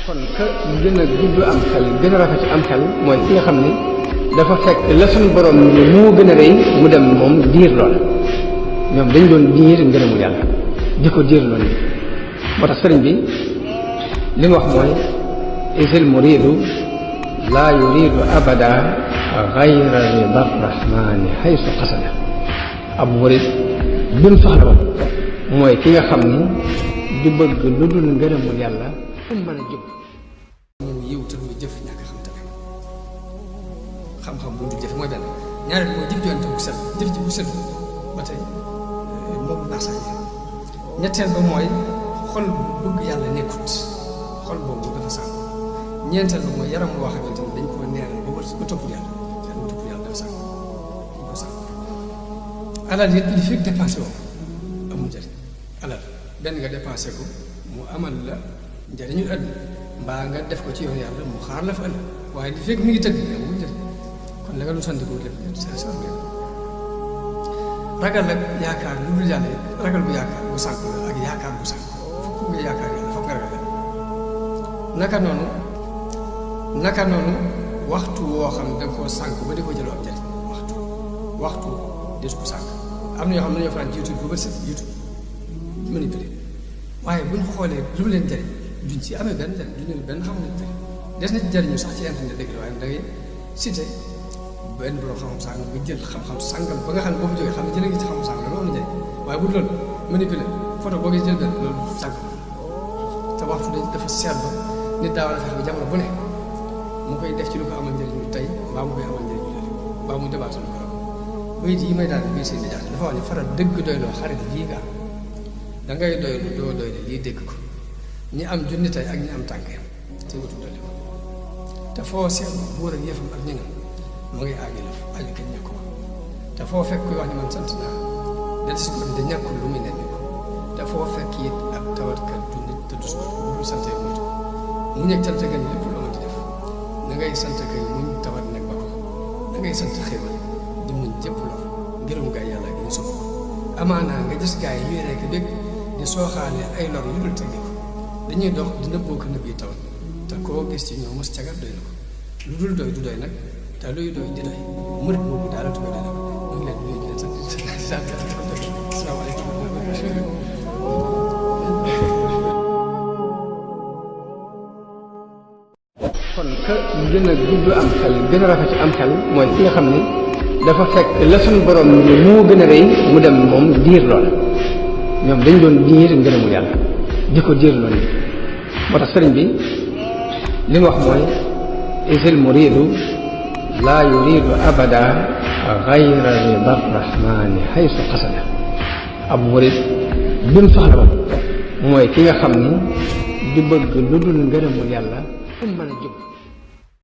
kon ka gën a gudd am xel gën a rafet am xel mooy ki nga xam ni dafa fekk la suñu borom ni moo gën a rëy mu dem moom diir lool ñoom dañ doon diir ngërëmu yàlla di ko diir lool moo tax sëriñ bi li mu wax mooy isil muridu laa yuridu abada gayra rida rahmani haysu qasada ab murid bi mu soxla woon mooy ki nga xam ni du bëgg lu dul ngërëmul yàlla fu mu mën a jóg moom yiw te muy jëf ñàkk xam tamit xam-xam bu dul jëf mooy benn ñaareel mooy jëf joonte bu set jëf ji bu set ba tey moom naax sax ñetteel ba mooy xol bu bëgg yàlla nekkut xol boobu dafa sànk ñeenteel ba mooy yaram boo xamante ni dañ koo neenal ba wër ba topp yàlla mu topp yàlla dafa sànk dañ ko sànk alal it li fi dépensé woo amul njëriñ alal benn nga dépensé ko mu amal la njëriñu àdduna mbaa nga def ko ci yoon yàlla mu xaar la fa ëllëg waaye li fekk mi ngi tëdd amul njëriñ kon la nga lu sandiko lépp sa ragal nag yaakaar lu dul yàlla ragal bu yaakaar bu sànk la ak yaakaar bu sànk fokk nga yaakaar yàlla fokk nga ragal yàlla naka noonu waxtu woo xam ne danga koo sànk ba di ko jëloo am njëriñ waxtu des ko sànk am na ñoo xam ne dañoo fanaan jiitu bu ba set jiitu manipulé waaye buñ xoolee lu leen jëriñ duñ ci amee benn jëriñ duñ leen benn xamu leen jëriñ des na ci jëriñu sax ci internet dëgg la waaye da ngay cité benn borom xam-xam sàngam nga jël xam-xam sàngam ba nga xam ne boo fa jógee xam ne jëlee ngi ci xam-xam sàngam loolu am na njëriñ waaye bu loolu manipulé photo boo gis jël benn loolu sàngam te waxtu dafa seet ba nit daa war a fexe ba jamono bu ne mu koy def ci lu ko amal njëriñu tey mbaa mu koy amal njëriñu léegi mbaa mu débattal ko bayit yi may daal bii seen nijaay dafa wax ne faral dëgg doyloo xarit lii nga am da ngay doylu doo doy lii dégg ko ñi am junni tey ak ñi am tànkeem te wutu dolli ko te foo seetlu buur ak yëfam ak ñëngam mu ngi aju kenn ñàkk ko te foo fekk kuy wax ni man sant naa del si ko de ñàkkul lu muy nenni ko te foo fekk it ak tawatkat du nit te dus ko lu santee moytu mu ñëg cant gën lépp lu amati def da ngay sant kay muñ tawat nag ba ko da ngay sant xéewal di muñ jëpp lor ngërëm gaay yàlla gi ñu sopp ko amaanaa nga gis gaay yi ñuy rekk bég di sooxaale ay lor yu dul teggi ko dañuy dox di nëbboo ko nëbb yi tawat te koo gis ci ñoom mos cagat doy na ko lu dul doy du doy nag te luy doy di doy murit boobu daal la tuddee doy na ko ñu ngi leen di nuyu di leen sant asalaamaaleykum kon ka gën a gudd am xel gën a rafet am xel mooy ki nga xam ni dafa fekk la suñu borom ni moo gën a rëy mu dem moom diir lool ñoom dañ doon diir ngërëmul yàlla di ko diir lool moo tax sëriñ bi li mu wax mooy isil muridu laa yuridu abada gayra rida rahmani haysu qasada ab murid bi mu soxla woon mooy ki nga xam ni du bëgg lu dul ngërëmul yàlla fu mu mën a jóg